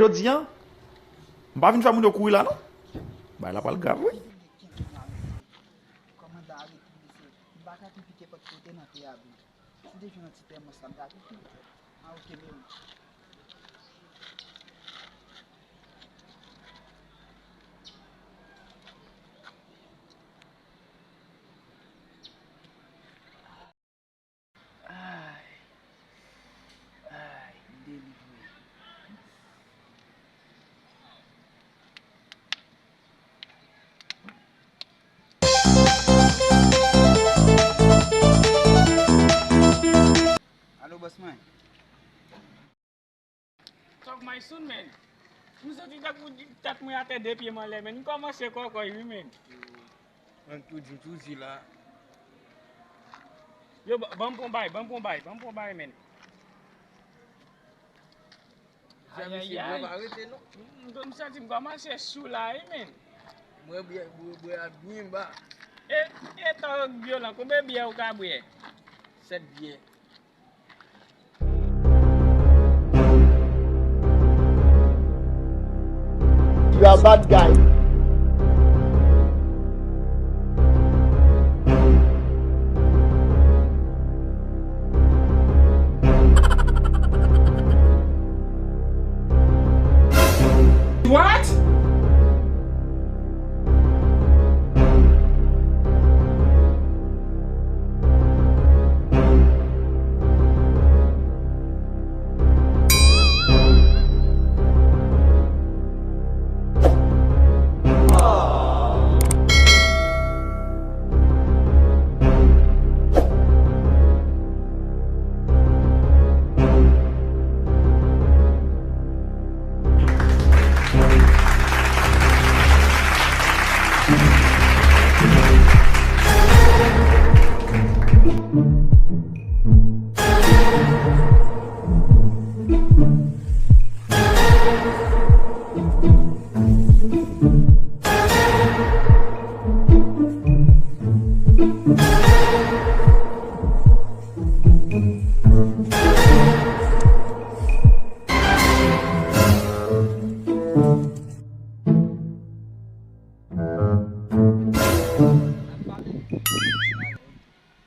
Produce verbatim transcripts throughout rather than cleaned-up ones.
Jodi a, m pa vin fè moun yo kouri la, non. Bagay la pral grav, wi. Kòmandan arete m, mesye. M pa ka tou pike pòt kote nan pye a, bro. Si te jwenn yon ti pèmans la, m ta pike. Ah, ok, men. Ay, ay, delivre. Alo, bòs mwen. Talk my son, man. M santi tankou tèt mwen atè de pye m anlè, man. M kòmanse kòkòy, wi, man. Mwen tou di, m tou di la. Yo, ba-, ban m pran bay, ban m pran bay, ban m pran bay, man. Ayayay. M, m santi m kòmanse sou la, wi, man. Bwè byè, bwè, bwè a byen ba. E, e tan vyolan, konbyen byè ou ka bwè? Sèt byè. You are bad guy. What?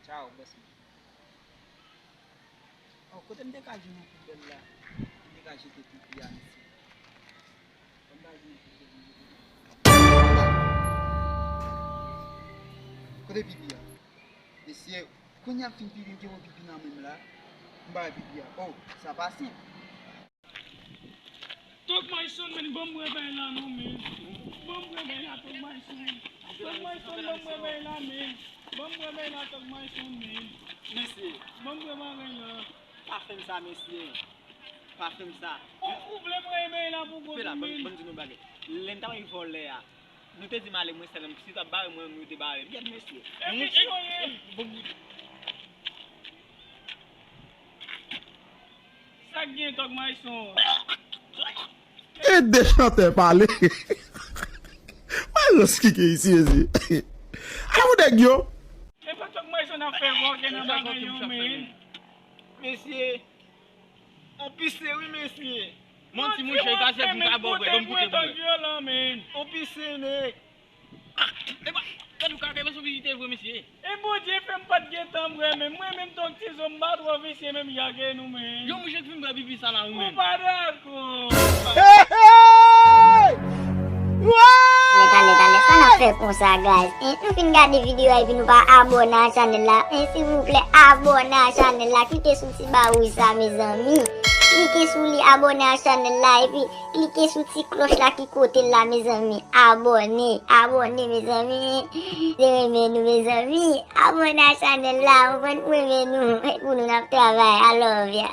Tchao, bòs mwen. Oh, kote m te ka jwenn yon poubèl la? M te ka jete pipi a, mesye. Ban m ta jwenn yon poubèl, m jete pipi. Kote pipi a? Mesye, kounye a m fin pipi, m te wè pipi nan men m la. M ba pipi a. Oh, sa pa senp. Talk my son, man, ban m bwè bay la non, man. Ban m bwè bay la, Talk my son. Talk my son, ban m bwè bay la, man. Ban m bwè bay la, Talk my son, man. Mesye. Ban m bwè bagay la. Pa fè m sa, mesye. Pa fè m sa. Ou, ou vle bwè bay la pou kont ou, man. Ban m di nou bagay. Lè n t ap vòlè a, nou te di m ale mwen sèl, si w t ap bare mwen, nou te bare. Gad mesye. E mesye, bon. Sa k gen, Talk my son? E de chantè pale. Malòs ki gen isi, mesye. Ala pou nèg yo. E pa Talk my son ap fè vòlè nan bagay yo, men. Mesye, on pise wi, mesye. Manti, monchè, e pa sèl pou m ka ba w bwè, ban m goute m bwè. On pise, nèg. Ah, e pa, gad ou ka, gad ou vizite vre, mesye. E Bondye fè m pa t gentan bwè, men mwen menm, Talk Tizo, m pa twò visye menm jan ke nou, men. Yon mouche k fin bwè pipi sa la, wi, men. Ou pa dakò. Hey, hey! Talè, talè, talè, sa n ap fè konsa, guys? En, nou fin gade videyo a epi nou pa abòne a chanèl la. En, silvouplè, abòne a chanèl la. Klike sou ti ba wouj sa, mezanmi. Klike sou li, abòne a chanèl la, epi klike sou ti klòch la ki kote l la, mezanmi. Abòne, abòne, mezanmi. Se renmen nou, mezanmi. Abòne a chanèl la, ou konprann, renmen nou. E pou nou n ap travay. I love ya.